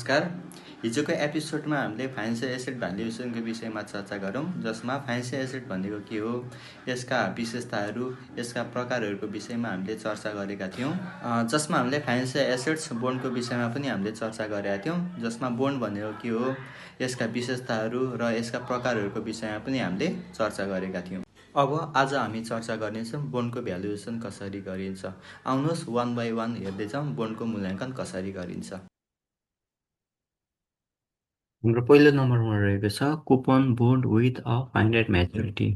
नमस्कार। हिजोको एपिसोडमा हामीले फाइनेन्सियल एसेट भ्यालुएसनको विषयमा चर्चा गरौँ, जसमा फाइनेन्सियल एसेट भनेको के हो, यसका विशेषताहरू, यसका प्रकारहरूको विषयमा हामीले चर्चा गरेका थियौँ। जसमा हामीले फाइनेन्सियल एसेट्स बोन्डको विषयमा पनि हामीले चर्चा गरेका थियौँ, जसमा बोन्ड भनेको के हो, यसका विशेषताहरू र यसका प्रकारहरूको विषयमा पनि हामीले चर्चा गरेका थियौँ। अब आज हामी चर्चा गर्नेछौँ बोन्डको भ्यालुएसन कसरी गरिन्छ। आउनुहोस् वान बाई वान हेर्दै जाउँ बोन्डको मूल्याङ्कन कसरी गरिन्छ। हाम्रो पहिलो नम्बरमा रहेको छ coupon bond with a finite maturity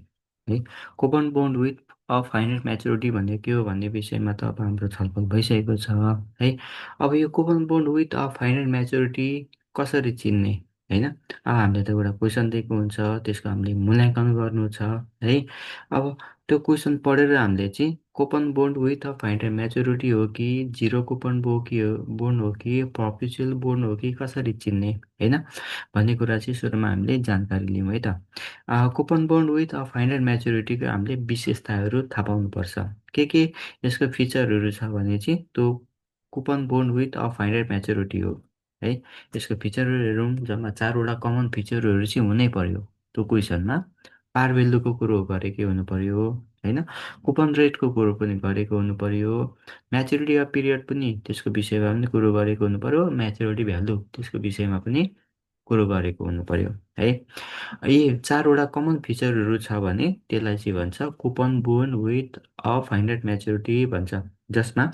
है। Coupon bond with a finite maturity भनेको के हो भन्ने विषयमा त अब हाम्रो छलफल भइसकेको छ है। अब यो coupon bond with a finite maturity कसरी चिन्ने होइन। अब हामीले त एउटा क्वेसन दिएको हुन्छ, त्यसको हामीले मूल्याङ्कन गर्नु छ है। अब त्यो क्वेसन पढेर हामीले चाहिँ coupon bond with a finite maturity हो कि जिरो कुपन बोन्ड हो कि पर्पेचुअल बोन्ड हो कि कसरी चिन्ने होइन भन्ने कुरा चाहिँ सुरुमा हामीले जानकारी लियौँ है त। Coupon bond with a finite म्याच्युरिटीको हामीले विशेषताहरू थाहा पाउनुपर्छ। के यसको फिचरहरू छ भने चाहिँ त्यो coupon bond with a finite maturity हो है। यसको फिचरहरू हेरौँ, जम्मा 4वटा कमन फिचरहरू चाहिँ हुनै पर्यो त्यो क्वेसनमा। पार भेल्युको कुरो गरेकै हुनु पर्यो होइन, कुपन रेटको कुरो पनि गरेको हुनु पर्यो, म्याच्युरिटी अफ पिरियड पनि त्यसको विषयमा पनि कुरो गरेको हुनु पर्यो, म्याच्युरिटी भ्यालु त्यसको विषयमा पनि कुरो गरेको हुनु पर्यो है। यी 4वटा कमन फिचरहरू छ भने त्यसलाई चाहिँ भन्छ coupon bond with a finite maturity भन्छ। जसमा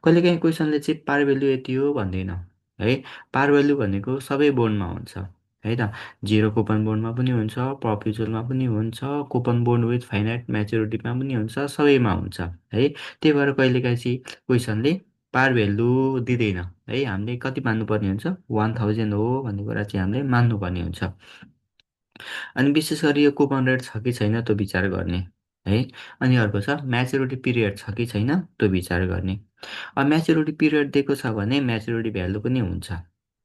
कहिलेकाहीँ क्वेसनले चाहिँ पार भेल्यु यति हो भन्दैन है। पार भेल्यु भनेको सबै बोन्डमा हुन्छ है त। जिरो कुपन बोन्डमा पनि हुन्छ, पर्पेचुअलमा पनि हुन्छ, कुपन बोन्ड विथ फाइनाइट म्याच्युरिटीमा पनि हुन्छ, सबैमा हुन्छ है। त्यही भएर कहिलेकाहीँ चाहिँ क्वेसनले पार भेल्यु दिँदैन है। हामीले कति मान्नुपर्ने हुन्छ, 1000 हो भन्ने कुरा चाहिँ हामीले मान्नुपर्ने हुन्छ। अनि विशेष गरी यो कुपन रेट छ कि छैन त्यो विचार गर्ने है। अनि अर्को छ म्याच्युरिटी पिरियड छ कि छैन त्यो विचार गर्ने। अब म्याच्युरिटी पिरियड दिएको छ भने म्याच्युरिटी भ्यालु पनि हुन्छ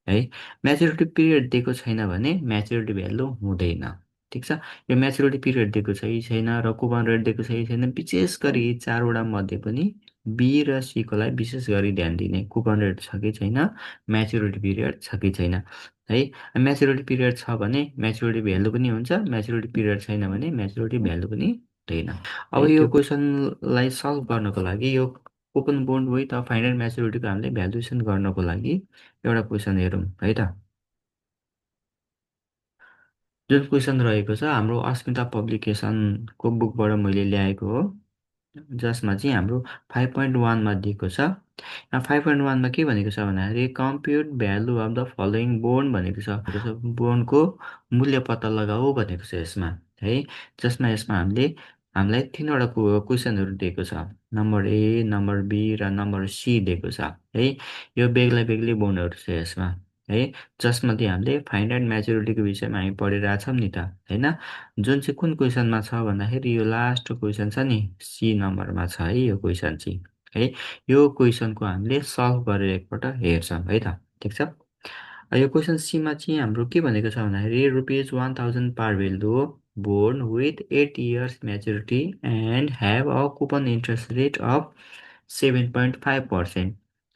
है। म्याच्युरिटी पिरियड दिएको छैन भने म्याच्युरिटी भ्यालु हुँदैन। ठिक छ। यो म्याच्युरिटी पिरियड दिएको छ कि छैन र कुपन रेट दिएको छ कि छैन, विशेष गरी 4वटा मध्ये पनि बी र सीकोलाई विशेष गरी ध्यान दिने। कुपन रेट छ कि छैन, म्याच्युरिटी पिरियड छ कि छैन है। म्याच्युरिटी पिरियड छ भने म्याच्युरिटी भ्यालु पनि हुन्छ, म्याच्युरिटी पिरियड छैन भने म्याच्युरिटी भ्यालु पनि हुँदैन। अब यो क्वेसनलाई सल्भ गर्नको लागि यो coupon bond with a finite म्याच्युरिटीको हामीले भ्यालुएसन गर्नको लागि एउटा क्वेसन हेरौँ है त। जुन क्वेसन रहेको छ हाम्रो अस्मिता पब्लिकेसनको बुकबाट मैले ल्याएको हो, जसमा चाहिँ हाम्रो 5.1मा दिएको छ। 5.1मा के भनेको छ भन्दाखेरि कम्प्युट value of the following bond भनेको छ। बोन्डको मूल्य पत्ता लगाऊ भनेको छ यसमा है। यसमा हामीलाई 3वटा क्वेसनहरू दिएको छ, नम्बर ए, नम्बर बी र नम्बर सी दिएको छ है। यो बेग्ला बेग्लै बोन्डहरू छ यसमा है। जसमध्ये हामीले फाइनाइट म्याच्युरिटीको विषयमा हामी पढिरहेछौँ नि त होइन। जुन चाहिँ कुन क्वेसनमा छ भन्दाखेरि यो लास्ट क्वेसन छ नि, सी नम्बरमा छ है यो क्वेसन चाहिँ है। यो क्वेसनको हामीले सल्भ गरेर एकपल्ट हेर्छौँ है त। ठिक छ। यो क्वेसन सीमा चाहिँ हाम्रो के भनेको छ भन्दाखेरि rupees 1000 par value bond with 8 years maturity and have a coupon interest rate of 7.5%।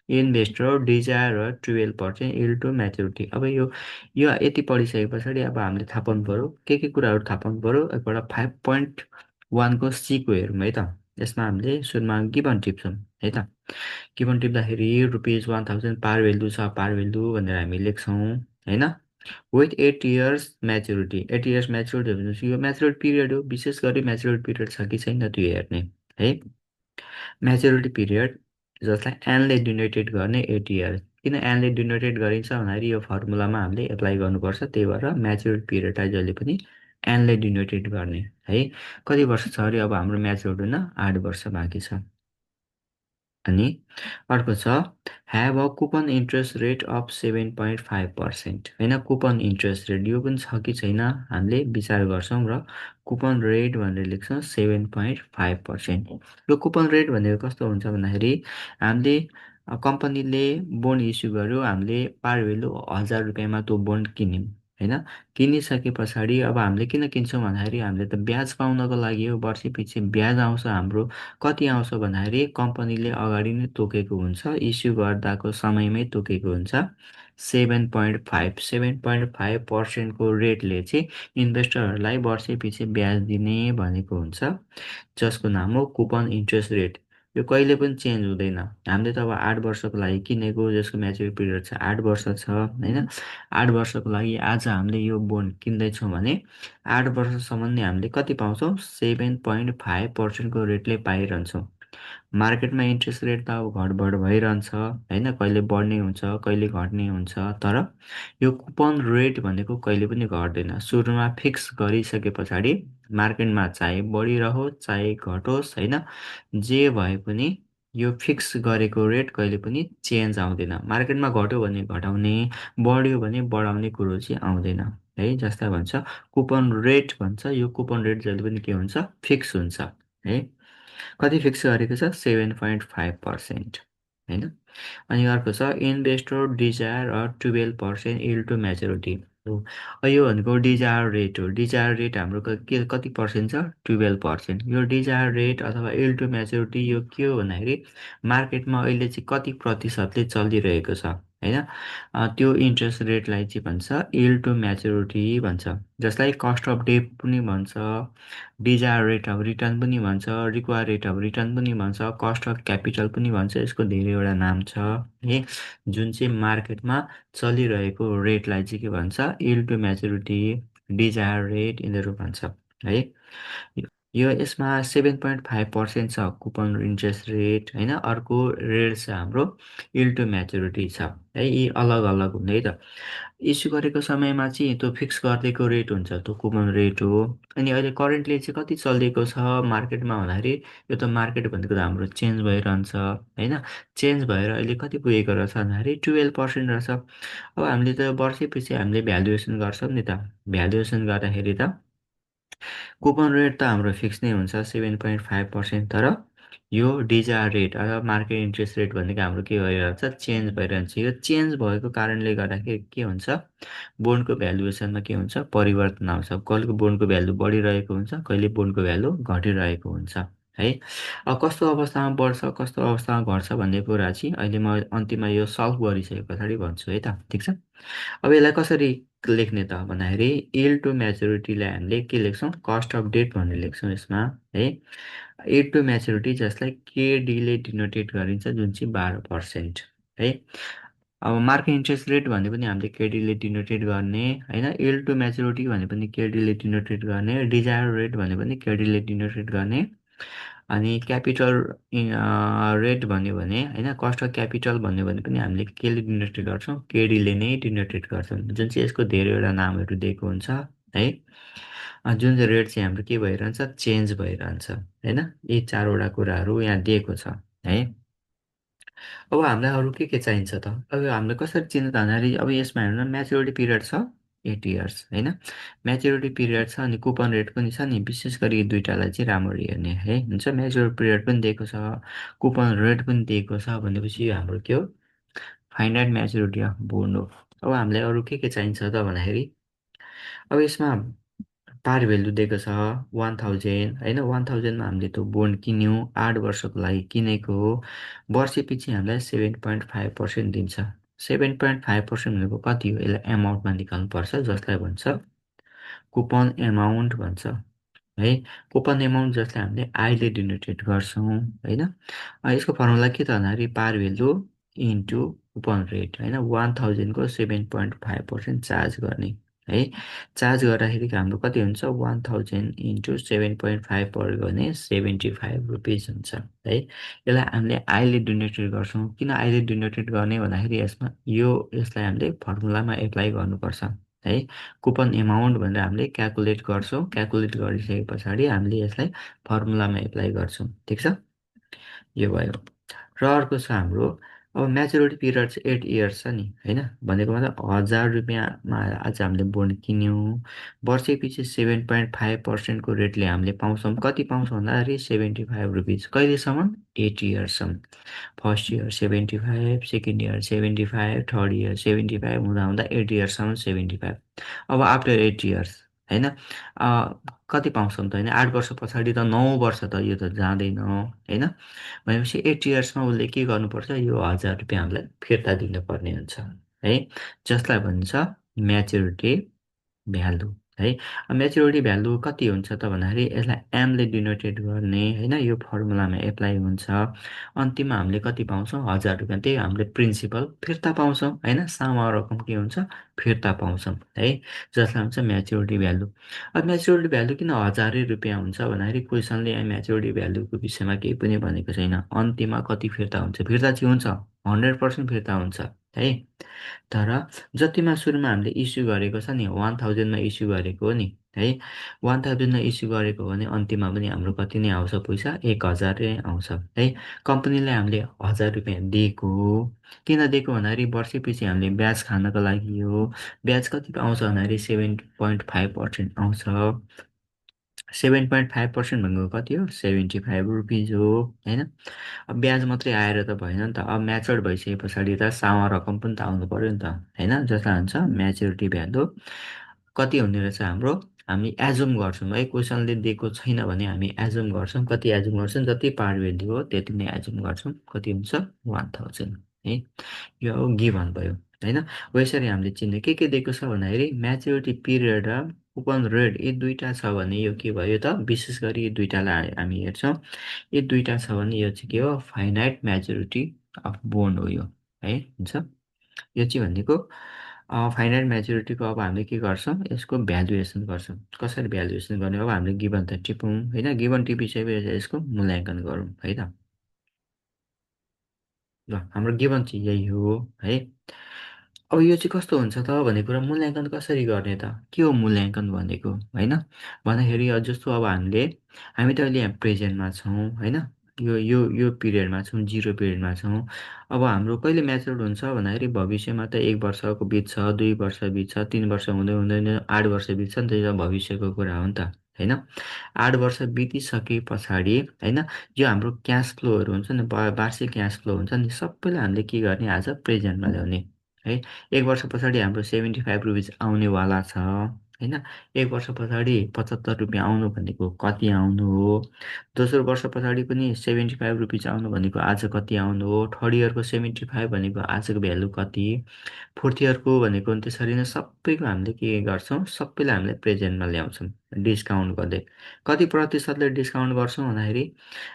Investor desire 12% yield to maturity. अब यो यति पढिसके पछाडि अब हामीले थाहा पाउनु पऱ्यो के कुराहरू थाहा पाउनु पऱ्यो। एकपल्ट 5.1को सीको हेरौँ है त। यसमा हामीले सुरुमा गिभन टिप्छौँ है त। गिभन टिप्दाखेरि रुपिज 1000 पार भेल्यु छ, पार भेल्यु भनेर हामी लेख्छौँ होइन। With 8 years maturity, 8 years maturity भनेपछि यो म्याच्युरिटी पिरियड हो, विशेष गरी म्याच्युरिटी पिरियड छ कि छैन त्यो हेर्ने है। म्याच्युरिटी पिरियड जसलाई एनले डिनोटेड गर्ने 8 years। किन एनले डिनोटेड गरिन्छ भन्दाखेरि यो फर्मुलामा हामीले एप्लाई गर्नुपर्छ, त्यही भएर म्याच्युरिटी पिरियडलाई जहिले पनि एनले डिनोटेड गर्ने है। कति वर्ष छ अरे अब हाम्रो म्याच्युर हुन 8 वर्ष बाँकी छ। अनि अर्को छ have a coupon interest rate of 7.5% होइन। कुपन इन्ट्रेस्ट रेट यो पनि छ कि छैन हामीले विचार गर्छौँ र कुपन रेट भनेर लेख्छौँ 7.5%। यो कुपन रेट भनेको कस्तो हुन्छ भन्दाखेरि हामीले कम्पनीले बोन्ड इस्यु गर्यो, हामीले पार भेल्यु 1000 रुपियाँमा त्यो बोन्ड किन्यौँ होइन। किनिसके पछाडि अब हामीले किन किन्छौँ भन्दाखेरि हामीले त ब्याज पाउनको लागि हो, वर्ष पछि ब्याज आउँछ हाम्रो। कति आउँछ भन्दाखेरि कम्पनीले अगाडि नै तोकेको हुन्छ, इस्यु गर्दाको समयमै तोकेको हुन्छ। 7.5% को रेटले चाहिँ इन्भेस्टरहरूलाई वर्षै पछि ब्याज दिने भनेको हुन्छ, जसको नाम हो कुपन इन्ट्रेस्ट रेट। यो कहिले पनि चेन्ज हुँदैन। हामीले त अब 8 वर्षको लागि किनेको, जसको म्याच्युरिटी पिरियड छ 8 वर्ष छ होइन। 8 वर्षको लागि आज हामीले यो बोन्ड किन्दैछौँ भने 8 वर्षसम्म नै हामीले कति पाउँछौँ? 7.5%को रेटले पाइरहन्छौँ। मार्केटमा इन्ट्रेस्ट रेट त अब घटबढ भइरहन्छ होइन, कहिले बढ्ने हुन्छ कहिले घट्ने हुन्छ, तर यो कुपन रेट भनेको कहिले पनि घट्दैन। सुरुमा फिक्स गरिसके पछाडि मार्केटमा चाहे बढिरहोस् चाहे घटोस् होइन, जे भए पनि यो फिक्स गरेको रेट कहिले पनि चेन्ज आउँदैन। मार्केटमा घट्यो भने घटाउने, बढ्यो भने बढाउने कुरो चाहिँ आउँदैन है। जसलाई भन्छ कुपन रेट भन्छ, यो कुपन रेट जहिले पनि के हुन्छ? फिक्स हुन्छ है। कति फिक्स गरेको छ? 7.5% होइन। अनि अर्को छ investor desire 12% yield to maturity. यो भनेको डिजायर रेट हो। डिजायर रेट हाम्रो कति पर्सेन्ट छ? 12%। यो डिजायर रेट अथवा इल टु म्याच्युरिटी यो के हो भन्दाखेरि मार्केटमा अहिले चाहिँ कति प्रतिशतले चलिरहेको छ होइन, त्यो इन्ट्रेस्ट रेटलाई चाहिँ भन्छ इल टु म्याच्युरिटी भन्छ, जसलाई कस्ट अफ डेट पनि भन्छ, डिजायर रेट अफ रिटर्न पनि भन्छ, रिक्वायर रेट अफ रिटर्न पनि भन्छ, कस्ट अफ क्यापिटल पनि भन्छ। यसको धेरैवटा नाम छ है। जुन चाहिँ मार्केटमा चलिरहेको रेटलाई चाहिँ के भन्छ? इल टु म्याच्युरिटी, डिजायर रेट यिनीहरू भन्छ है। यो यसमा 7.5% छ कुपन इन्ट्रेस्ट रेट होइन। अर्को रेट छ हाम्रो इल टु म्याच्युरिटी छ है। यी अलग अलग हुँदै त इस्यु गरेको समयमा चाहिँ त्यो फिक्स गरिदिएको रेट हुन्छ, त्यो कुपन रेट हो। अनि अहिले करेन्टली चाहिँ कति चलिदिएको छ मार्केटमा भन्दाखेरि, यो त मार्केट भनेको त हाम्रो चेन्ज भइरहन्छ होइन। चेन्ज भएर अहिले कति पुगेको रहेछ भन्दाखेरि 12% रहेछ। अब हामीले त वर्षैपछि हामीले भ्यालुएसन गर्छौँ नि त। भ्यालुएसन गर्दाखेरि त कुपन रेट त हाम्रो फिक्स नै हुन्छ 7.5%, तर यो डिजायर रेट अथवा मार्केट इन्ट्रेस्ट रेट भनेको हाम्रो के भइरहेको छ? चेन्ज भइरहन्छ। यो चेन्ज भएको कारणले गर्दाखेरि के हुन्छ? बोन्डको भ्यालुएसनमा के हुन्छ? परिवर्तन आउँछ। कहिले बोन्डको भ्यालु बढिरहेको हुन्छ, कहिले बोन्डको भ्यालु घटिरहेको हुन्छ है। अब कस्तो अवस्थामा बढ्छ कस्तो अवस्थामा घट्छ भन्ने कुरा चाहिँ अहिले म अन्तिममा यो सल्भ गरिसके पछाडि भन्छु है त, ठिक छ। अब यसलाई कसरी लेख्ने त भन्दाखेरि इल टु म्याच्युरिटीलाई हामीले के लेख्छौँ? कस्ट अफ डेट भनेर लेख्छौँ यसमा है। इल टु म्याच्युरिटी जसलाई केडीले डिनोटेट गरिन्छ, जुन चाहिँ 12% है। अब मार्केट इन्ट्रेस्ट रेट भने पनि हामीले केडीले डिनोटेट गर्ने होइन, इल टु म्याच्युरिटी भने पनि केडीले डिनोटेट गर्ने, डिजायर रेट भने पनि केडीले डिनोटेट गर्ने, अनि क्यापिटल रेट भन्यो भने होइन, कस्ट अफ क्यापिटल भन्यो भने पनि हामीले केले डिनोटेट गर्छौँ? केडीले नै डिनोटेट गर्छौँ, जुन चाहिँ यसको धेरैवटा नामहरू दिएको हुन्छ है। जुन चाहिँ रेट चाहिँ हाम्रो के भइरहन्छ? चेन्ज भइरहन्छ होइन। यी 4वटा कुराहरू यहाँ दिएको छ है। अब हामीलाई अरू के चाहिन्छ त? अब हामीलाई कसरी चिन्नु त भन्दाखेरि, अब यसमा हेर्नु न, म्याच्युरिटी पिरियड छ 8 इयर्स होइन, म्याच्युरिटी पिरियड छ, अनि कुपन रेट पनि छ नि। विशेष गरी यी दुइटालाई चाहिँ राम्ररी हेर्ने है हुन्छ। म्याच्युरिटी पिरियड पनि दिएको छ, कुपन रेट पनि दिएको छ भनेपछि यो हाम्रो के हो? फाइनाइट म्याच्युरिटी अफ बोन्ड हो। अब हामीलाई अरू के चाहिन्छ त भन्दाखेरि, अब यसमा पार भेल्यु दिएको छ 1000 होइन। 1000मा हामीले त्यो बोन्ड किन्यौँ, 8 वर्षको लागि किनेको हो, वर्षपछि हामीलाई 7.5% दिन्छ। 7.5% भनेको कति हो? यसलाई एमाउन्टमा निकाल्नुपर्छ, जसलाई भन्छ कुपन एमाउन्ट भन्छ है। कुपन एमाउन्ट जसलाई हामीले आईले डिनोटेट गर्छौँ होइन। यसको फर्मुला के त भन्दाखेरि पार भेल्यु इन्टु कुपन रेट होइन। 1000को 7.5% चार्ज गर्ने है। चार्ज गर्दाखेरि हाम्रो कति हुन्छ? 1000 इन्टु 7.5 पऱ्यो भने 75 रुपिस हुन्छ है। यसलाई हामीले आईले डिनोटेट गर्छौँ। किन आईले डिनोटेट गर्ने भन्दाखेरि यसलाई हामीले फर्मुलामा एप्लाई गर्नुपर्छ है। कुपन एमाउन्ट भनेर हामीले क्यालकुलेट गर्छौँ, क्यालकुलेट गरिसके पछाडि हामीले यसलाई फर्मुलामा एप्लाई गर्छौँ, ठिक छ। यो भयो। र अर्को छ हाम्रो, अब म्याच्युरिटी पिरियड चाहिँ 8 इयर्स छ नि होइन। भनेको मतलब 1000 रुपियाँमा आज हामीले बोन्ड किन्यौँ, वर्षैपछि 7.5%को रेटले हामीले पाउँछौँ। कति पाउँछौँ भन्दाखेरि 75 रुपिस। कहिलेसम्म? 8 इयर्ससम्म। First year 75, second year 75, third year 75, हुँदा हुँदा 8 इयर्ससम्म 75। अब आफ्टर 8 इयर्स होइन कति पाउँछौँ त होइन? 8 वर्ष पछाडि त 9 वर्ष त यो त जाँदैन होइन। भनेपछि 8 इयर्समा उसले के गर्नुपर्छ? यो 1000 रुपियाँ हामीलाई फिर्ता दिनुपर्ने हुन्छ है, जसलाई भन्छ म्याच्युरिटी भ्यालु है। म्याच्युरिटी भ्यालु कति हुन्छ त भन्दाखेरि यसलाई एमले डिनोटेड गर्ने होइन, यो फर्मुलामा एप्लाई हुन्छ। अन्तिममा हामीले कति पाउँछौँ? 1000 रुपियाँ। त्यही हामीले प्रिन्सिपल फिर्ता पाउँछौँ होइन, सामा रकम के हुन्छ? फिर्ता पाउँछौँ है, जसलाई हुन्छ म्याच्युरिटी भ्यालु। अब म्याच्युरिटी भ्यालु किन 1000 रुपियाँ हुन्छ भन्दाखेरि क्वेसनले यहाँ म्याच्युरिटी भ्यालुको विषयमा केही पनि भनेको छैन। अन्तिममा कति फिर्ता हुन्छ? फिर्ता चाहिँ हुन्छ, 100% फिर्ता हुन्छ है। तर जतिमा सुरुमा हामीले इस्यु गरेको छ नि, 1000मा इस्यु गरेको हो नि है, 1000मा इस्यु गरेको हो भने अन्तिममा पनि हाम्रो कति नै आउँछ पैसा? 1000 नै आउँछ है। कम्पनीलाई हामीले 1000 रुपियाँ दिएको हो। किन दिएको भन्दाखेरि वर्षैपछि हामीले ब्याज खानको लागि हो। ब्याज कति आउँछ भन्दाखेरि 7.5% आउँछ। 7.5% भनेको कति हो? 75 रुपिज हो होइन। अब ब्याज मात्रै आएर त भएन नि त, अब म्याच्योर्ड भइसके पछाडि त सामा रकम पनि त आउनु पर्यो नि त होइन, जसलाई हुन्छ म्याच्युरिटी भ्यालु। कति हुने रहेछ हाम्रो? हामी एजुम गर्छौँ है, क्वेसनले दिएको छैन भने हामी एजुम गर्छौँ। कति एजुम गर्छौँ? जति पार भ्याल्यु हो त्यति नै एजुम गर्छौँ। कति हुन्छ? 1000 है। यो हो गिभन भयो होइन। हो यसरी हामीले चिन्ने के दिएको छ भन्दाखेरि म्याच्युरिटी पिरियड र कुपन रेट, यी दुईवटा छ भने यो के भयो त? विशेष गरी यी दुईवटालाई हामी हेर्छौँ। यी दुईवटा छ भने यो चाहिँ के हो? फाइनाइट म्याच्युरिटी अफ बोन्ड हो यो है, हुन्छ। यो चाहिँ भनेको फाइनाइट म्याच्युरिटीको अब हामीले के गर्छौँ? यसको भ्यालुएसन गर्छौँ। कसरी भ्यालुएसन गर्ने? अब हामीले गिभन त टिपौँ होइन, गिभन टिपिसकेपछि यसको मूल्याङ्कन गरौँ है त। ल हाम्रो गिभन चाहिँ यही हो है। अब यो चाहिँ कस्तो हुन्छ त भन्ने कुरा, मूल्याङ्कन कसरी गर्ने त? के हो मूल्याङ्कन भनेको होइन भन्दाखेरि जस्तो अब हामी त अहिले यहाँ प्रेजेन्टमा छौँ होइन, यो पिरियडमा छौँ, जिरो पिरियडमा छौँ। अब हाम्रो कहिले म्याच्योर हुन्छ भन्दाखेरि भविष्यमा त 1 वर्षको बित्छ, 2 वर्ष बित्छ, 3 वर्ष हुँदै हुँदैन 8 वर्ष बित्छ नि त, यो त भविष्यको कुरा हो नि त होइन। 8 वर्ष बितिसके पछाडि होइन, यो हाम्रो क्यास फ्लोहरू हुन्छ नि, वार्षिक क्यास फ्लो हुन्छ नि, सबैलाई हामीले के गर्ने? आज प्रेजेन्टमा ल्याउने है। 1 वर्ष पछाडि हाम्रो 75 रुपिज आउनेवाला छ होइन। 1 वर्ष पछाडि 75 रुपियाँ आउनु भनेको कति आउनु हो? दोस्रो वर्ष पछाडि पनि 75 रुपिज आउनु भनेको आज कति आउनु हो? थर्ड इयरको 75 भनेको आजको भ्यालु कति? फोर्थ इयरको भनेको त्यसरी नै सबैको हामीले के गर्छौँ? सबैलाई हामीले प्रेजेन्टमा ल्याउँछौँ डिस्काउन्ट गर्दै। कति प्रतिशतले डिस्काउन्ट गर्छौँ भन्दाखेरि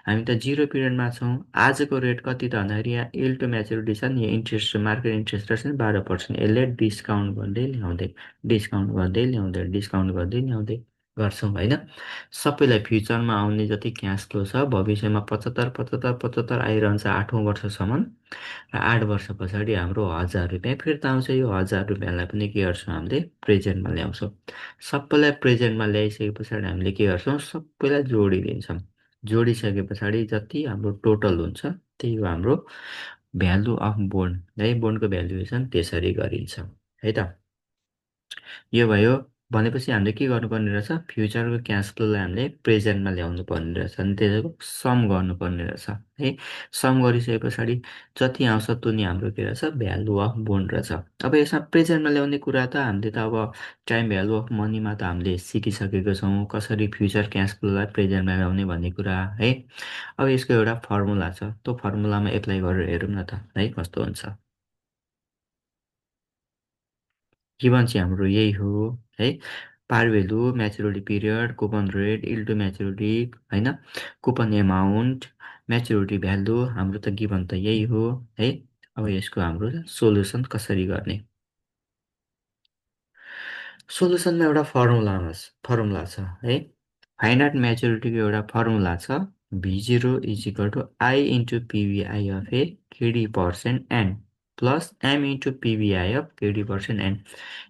हामी त जिरो पिरियडमा छौँ। आजको रेट कति त भन्दाखेरि यहाँ इल्ड टु म्याच्युरिटी छ नि, इन्ट्रेस्ट मार्केट इन्ट्रेस्ट रहेछ नि 12%, यसले डिस्काउन्ट गर्दै ल्याउँदै, डिस्काउन्ट गर्दै ल्याउँदै, डिस्काउन्ट गर्दै ल्याउँदै गर्छौँ होइन। सबैलाई फ्युचरमा आउने जति क्यास फ्लो छ भविष्यमा 75 75 75 आइरहन्छ 8औँ वर्षसम्म, र 8 वर्ष पछाडि हाम्रो 1000 रुपियाँ फिर्ता आउँछ। यो 1000 रुपियाँलाई पनि के गर्छौँ? हामीले प्रेजेन्टमा ल्याउँछौँ। सबैलाई प्रेजेन्टमा ल्याइसके पछाडि हामीले के गर्छौँ? सबैलाई जोडिदिन्छौँ। जोडिसके पछाडि जति हाम्रो टोटल हुन्छ त्यही हो हाम्रो भ्यालु अफ बोन्ड है। बोन्डको भ्यालुएसन त्यसरी गरिन्छ है त। यो भयो। भनेपछि हामीले के गर्नुपर्ने रहेछ? फ्युचरको क्यास फ्लोलाई हामीले प्रेजेन्टमा ल्याउनु पर्ने रहेछ, अनि त्यसको सम गर्नुपर्ने रहेछ है। सम गरिसके पछाडि जति आउँछ त्यो नि हाम्रो के रहेछ? भ्यालु अफ बोन्ड रहेछ। अब यसमा प्रेजेन्टमा ल्याउने कुरा त हामीले त अब टाइम भ्यालु अफ मनीमा त हामीले सिकिसकेको छौँ, कसरी फ्युचर क्यास फ्लोलाई प्रेजेन्टमा ल्याउने भन्ने कुरा है। अब यसको एउटा फर्मुला छ, त्यो फर्मुलामा एप्लाई गरेर हेरौँ न त है कस्तो हुन्छ। गिभन चाहिँ हाम्रो यही हो है। पार value, maturity period, coupon rate, इल्ड टु म्याच्युरिटी होइन, कुपन एमाउन्ट, म्याच्युरिटी भ्यालु, हाम्रो त गिभन त यही हो है। अब यसको हाम्रो सोल्युसन कसरी गर्ने? सोल्युसनमा एउटा फर्मुला छ है। फाइनाइट म्याच्युरिटीको एउटा फर्मुला छ, V0 is equal to I into PVI of A KD percent N plus M into PVI of KD percent N.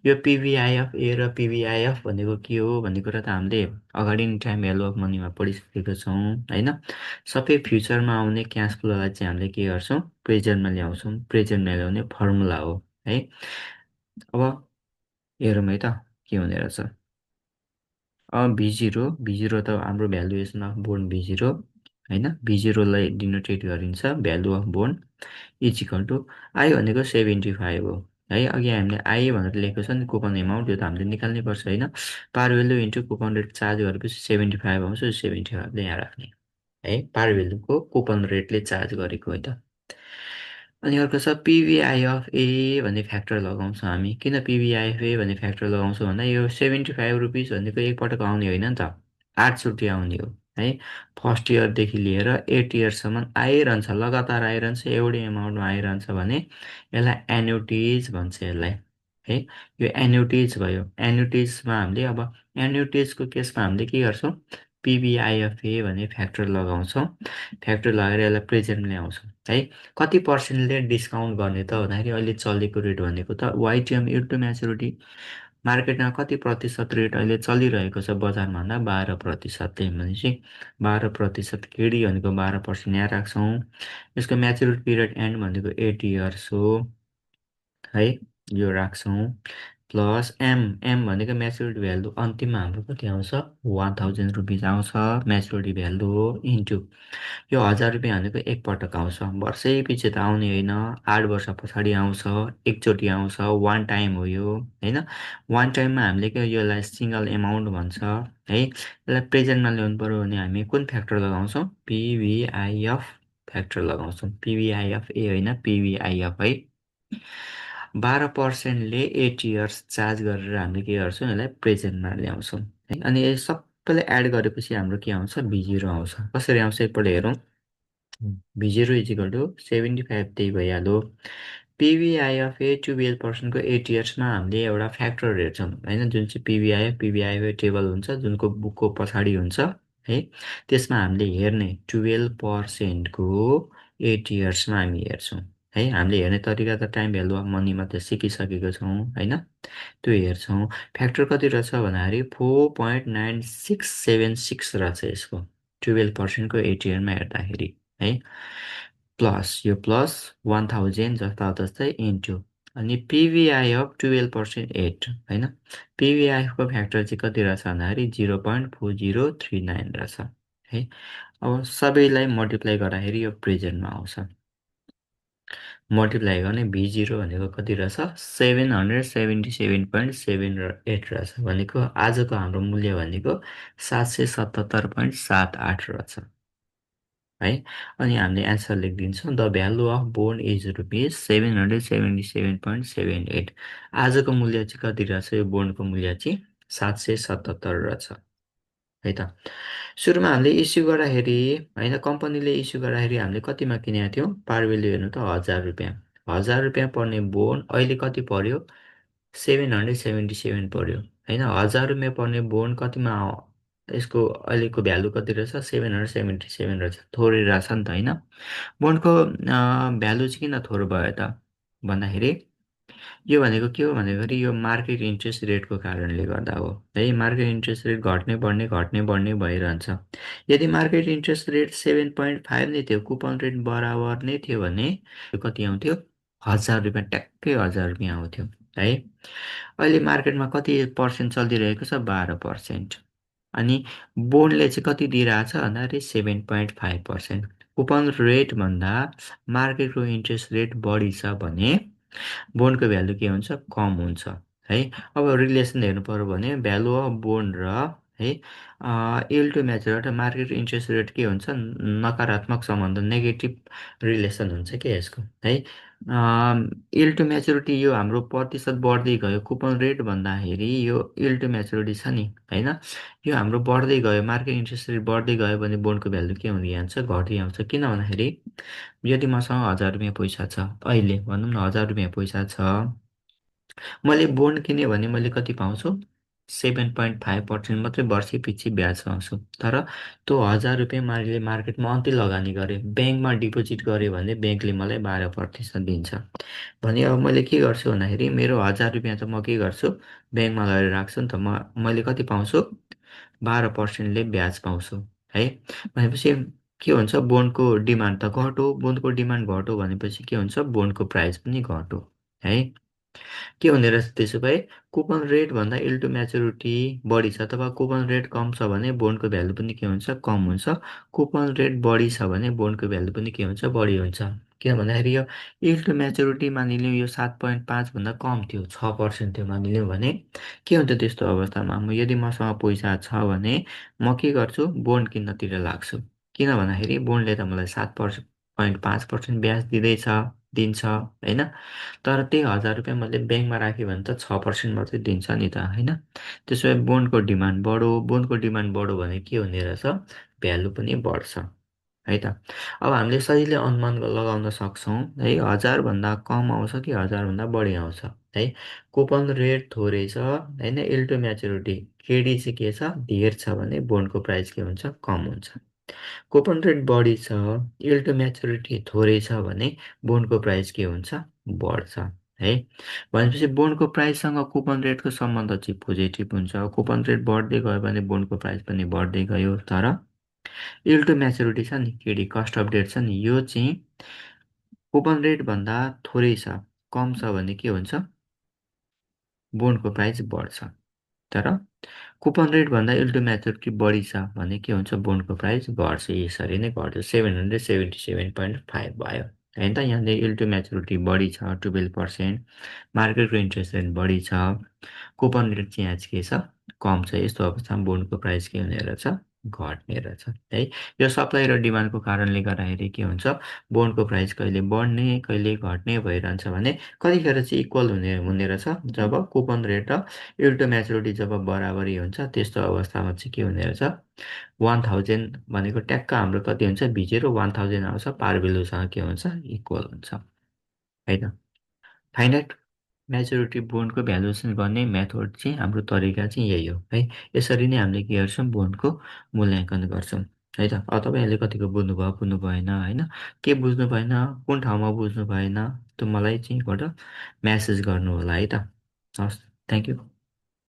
यो पिभिआई अफ ए र पिभिआई अफ भनेको के हो भन्ने कुरा त हामीले अगाडि नै टाइम भ्यालु अफ मनीमा पढिसकेको छौँ होइन। सबै फ्युचरमा आउने क्यास फ्लोलाई चाहिँ हामीले के गर्छौँ? प्रेजेन्टमा ल्याउँछौँ। प्रेजेन्टमा ल्याउने फर्मुला हो है। अब हेरौँ है त के हुने रहेछ। V0 त हाम्रो भ्यालुएसन अफ बोन्ड V0 होइन। V0लाई डिनोटेट गरिन्छ value of bond is equal to I भनेको 75 हो है। अघि हामीले आई भनेर लेखेको छ नि कुपन एमाउन्ट, यो त हामीले निकाल्नै पर्छ होइन। पार value into coupon rate charge गरेपछि 75 आउँछ, 75 यहाँ राख्ने है। पार भेल्युको कुपन रेटले चार्ज गरेको है त। अनि अर्को छ पिभिआइएफए भन्ने फ्याक्टर लगाउँछौँ हामी। किन पिभिआइएफए भन्ने फ्याक्टर लगाउँछौँ भन्दा यो 75 रुपिस भनेको एकपटक आउने होइन नि त, 8चोटि आउने हो है। फर्स्ट इयरदेखि लिएर 8 इयरसम्म आइरहन्छ, लगातार आइरहन्छ, एउटै एमाउन्टमा आइरहन्छ भने यसलाई एन्युटिज भन्छ यसलाई है। यो एन्युटिज भयो। एन्युटिजमा हामीले अब एन्युटिजको केसमा हामीले के गर्छौँ, पिभिआइएफए भन्ने फ्याक्टर लगाउँछौँ। फ्याक्टर लगाएर यसलाई प्रेजेन्टमा ल्याउँछौँ है। कति पर्सेन्टले डिस्काउन्ट गर्ने त भन्दाखेरि अहिले चलेको रेट भनेको त वाइटिएम इन्टु म्याच्युरिटी, मार्केटमा कति प्रतिशत रेट अहिले चलिरहेको छ बजारमा भन्दा 12%ले, भनेपछि 12% केडी भनेको 12% यहाँ राख्छौँ। यसको म्याच्युरिटी पिरियड एन्ड भनेको 8 इयर्स हो है, यो राख्छौँ। प्लस एम, एम भनेको म्याच्युरिटी भ्यालु अन्तिममा हाम्रो कति आउँछ, 1000 रुपिस आउँछ म्याच्युरिटी भ्यालु हो, इन्टु यो 1000 रुपियाँ भनेको एकपटक आउँछ, वर्षै पछि त आउने होइन, 8 वर्ष पछाडि आउँछ, एकचोटि आउँछ, वान टाइम हो यो होइन। वान टाइममा हामीले के यसलाई सिङ्गल एमाउन्ट भन्छ है। यसलाई प्रेजेन्टमा ल्याउनु पऱ्यो भने हामी कुन फ्याक्टर लगाउँछौँ, पिभिआइएफ फ्याक्टर लगाउँछौँ, पिभिआइएफ ए होइन, पिभिआइएफ है। 12%ले 8 इयर्स चार्ज गरेर हामीले के गर्छौँ, यसलाई प्रेजेन्टमा ल्याउँछौँ है। अनि यो सबैलाई एड गरेपछि हाम्रो के आउँछ, B0 आउँछ। कसरी आउँछ एकपल्ट हेरौँ। B0 इजिकल टु 75 त्यही भइहाल्यो। पिभिआइएफए 12%को 8 इयर्समा हामीले एउटा फ्याक्टर हेर्छौँ होइन, जुन चाहिँ पिभिआइएफ टेबल हुन्छ, जुनको बुकको पछाडि हुन्छ है। त्यसमा हामीले हेर्ने 12%को 8 इयर्समा हामी हेर्छौँ है। हामीले हेर्ने तरिका त टाइम भ्यालु अफ मनीमा त सिकिसकेको छौँ होइन, त्यो हेर्छौँ। फ्याक्टर कति रहेछ भन्दाखेरि 4.9676 रहेछ यसको, 12%को 8 इयरमा हेर्दाखेरि है। प्लस यो प्लस 1000 जस्ता जस्तै इन्टु, अनि पिभिआइएफ 12% 8 होइन। पिभिआइएफको फ्याक्टर चाहिँ कति रहेछ भन्दाखेरि 0.4039 रहेछ है। अब सबैलाई मल्टिप्लाई गर्दाखेरि यो प्रेजेन्टमा आउँछ। मल्टिप्लाई गर्ने B0 भनेको कति रहेछ, 777.78 रहेछ, भनेको आजको हाम्रो मूल्य भनेको 777.78 रहेछ है। अनि हामीले एन्सर लेखिदिन्छौँ, the value of bond is rupees 777.78। आजको मूल्य चाहिँ कति रहेछ, यो बोन्डको मूल्य चाहिँ 777 रहेछ है त। सुरुमा हामीले इस्यु गर्दाखेरि होइन, कम्पनीले इस्यु गर्दाखेरि हामीले कतिमा किनेको थियौँ, पार भेल्यु हेर्नु त 1000 रुपियाँ। 1000 रुपियाँ पर्ने बोन्ड अहिले कति पर्यो, 777 पर्यो होइन। 1000 रुपियाँ पर्ने बोन्ड कतिमा यसको अहिलेको भ्यालु कति रहेछ, 777 रहेछ, थोरै रहेछ नि त होइन। बोन्डको भ्यालु चाहिँ किन थोरै भयो त भन्दाखेरि यो भनेको के हो भन्दाखेरि यो मार्केट इन्ट्रेस्ट रेटको कारणले गर्दा हो है। मार्केट इन्ट्रेस्ट रेट घट्ने बढ्ने घट्ने बढ्ने भइरहन्छ। यदि मार्केट इन्ट्रेस्ट रेट 7.5 नै थियो, कुपन रेट बराबर नै थियो भने कति आउँथ्यो, 1000 रुपियाँ, ट्याक्कै 1000 रुपियाँ आउँथ्यो है। अहिले मार्केटमा कति पर्सेन्ट चलिरहेको छ, 12%। अनि बोन्डले चाहिँ कति दिइरहेछ भन्दाखेरि 7.5%। कुपन रेटभन्दा मार्केटको इन्ट्रेस्ट रेट बढी छ भने बोन्डको भ्यालु के हुन्छ, कम हुन्छ है। अब रिलेसन हेर्नु पऱ्यो भने भ्यालु अफ बोन्ड र है yield to maturity market interest rate के हुन्छ, नकारात्मक सम्बन्ध, नेगेटिभ रिलेसन हुन्छ क्या यसको है। इल्ड टु म्याच्युरिटी यो हाम्रो प्रतिशत बढ्दै गयो, कुपन रेट भन्दाखेरि यो इल्ड टु म्याच्युरिटी छ नि होइन, यो हाम्रो बढ्दै गयो, मार्केट इन्ट्रेस्ट रेट बढ्दै गयो भने बोन्डको भ्यालु के हुँदै जान्छ, घट्दै आउँछ। किन भन्दाखेरि यदि मसँग 1000 रुपियाँ पैसा छ, अहिले भनौँ न 1000 रुपियाँ पैसा छ, मैले बोन्ड किनेँ भने मैले कति पाउँछु, 7.5% मात्रै वर्षै पछि ब्याज पाउँछु। तर त्यो 1000 रुपियाँ मैले मार्केटमा अन्त्य लगानी गरेँ, ब्याङ्कमा डिपोजिट गरेँ भने ब्याङ्कले मलाई 12% दिन्छ भने अब मैले के गर्छु भन्दाखेरि मेरो 1000 रुपियाँ त म के गर्छु, ब्याङ्कमा लगेर राख्छु नि त, मैले कति पाउँछु, 12%ले ब्याज पाउँछु है। भनेपछि के हुन्छ, बोन्डको डिमान्ड त घट्यो, बोन्डको डिमान्ड घट्यो भनेपछि के हुन्छ, बोन्डको प्राइस पनि घट्यो है। के हुने रहेछ त्यसो भए, कुपन रेटभन्दा इल्ड टु म्याच्युरिटी बढी छ अथवा कुपन रेट कम छ भने बोन्डको भ्यालु पनि के हुन्छ, कम हुन्छ। कुपन रेट बढी छ भने बोन्डको भ्यालु पनि के हुन्छ, बढी हुन्छ। किन भन्दाखेरि यो इल्ड टु म्याच्युरिटी मानिलिउँ यो 7.5 भन्दा कम थियो, 6% थियो मानिलिउँ भने के हुन्छ त्यस्तो अवस्थामा, यदि मसँग पैसा छ भने म के गर्छु, बोन्ड किन्नतिर लाग्छु। किन भन्दाखेरि बोन्डले त मलाई 7.5% ब्याज दिँदैछ दिन्छ होइन। तर त्यही 1,000 रुपियाँ मैले ब्याङ्कमा राखेँ भने त 6% मात्रै दिन्छ नि त होइन। त्यसो भए बोन्डको डिमान्ड बढो भने के हुने रहेछ, भ्यालु पनि बढ्छ है त। अब हामीले सजिलै अनुमान लगाउन सक्छौँ है, 1,000 भन्दा कम आउँछ कि 1,000 भन्दा बढी आउँछ है। कुपन रेट थोरै छ होइन, इल्टो म्याच्युरिटी केडी चाहिँ के छ, धेर छ भने बोन्डको प्राइस के हुन्छ, कम हुन्छ। कुपन रेट बढी छ, इल्टो म्याच्युरिटी थोरै छ भने बोन्डको प्राइस के हुन्छ, बढ्छ है। भनेपछि बोन्डको प्राइससँग कुपन रेटको सम्बन्ध चाहिँ पोजिटिभ हुन्छ। कुपन रेट बढ्दै गयो भने बोन्डको प्राइस पनि बढ्दै गयो। तर इल्टो म्याच्युरिटी छ नि, केडी कस्ट अफ डेट छ नि, यो चाहिँ कुपन रेटभन्दा थोरै छ, कम छ भने के हुन्छ, बोन्डको प्राइस बढ्छ। तर कुपन रेटभन्दा इल्टो म्याच्युरिटी बढी छ भने के हुन्छ, बोन्डको प्राइस घट्छ। यसरी नै घट्छ। 777.5 भयो होइन त। यहाँनिर इल्टो म्याच्युरिटी बढी छ 12%, मार्केटको इन्ट्रेस्ट रेट बढी छ, कुपन रेट चाहिँ आज के छ, कम छ। यस्तो अवस्थामा बोन्डको प्राइस के हुने रहेछ, घट्ने रहेछ है। यो सप्लाई र डिमान्डको कारणले गर्दाखेरि के हुन्छ, बोन्डको प्राइस कहिले बढ्ने कहिले घट्ने भइरहन्छ भने कतिखेर चाहिँ इक्वल हुने हुने रहेछ, जब कुपन रेट र इल्टो म्याच्युरिटी जब बराबरी हुन्छ, त्यस्तो अवस्थामा चाहिँ के हुने रहेछ, 1,000 भनेको ट्याक्क हाम्रो कति हुन्छ, भिजेरो 1,000 आउँछ, पार भेल्युसँग के हुन्छ, इक्वल हुन्छ है त। फाइनाइट म्याच्युरिटी बोन्डको भ्यालुएसन गर्ने मेथड चाहिँ, हाम्रो तरिका चाहिँ यही हो है। यसरी नै हामीले के गर्छौँ, बोन्डको मूल्याङ्कन गर्छौँ है त। अब तपाईँहरूले कतिको बुझ्नुभयो बुझ्नु भएन होइन, के बुझ्नु भएन, कुन ठाउँमा बुझ्नु भएन, त्यो मलाई चाहिँ एकपल्ट म्यासेज गर्नु होला है त। हस्, थ्याङ्क यू।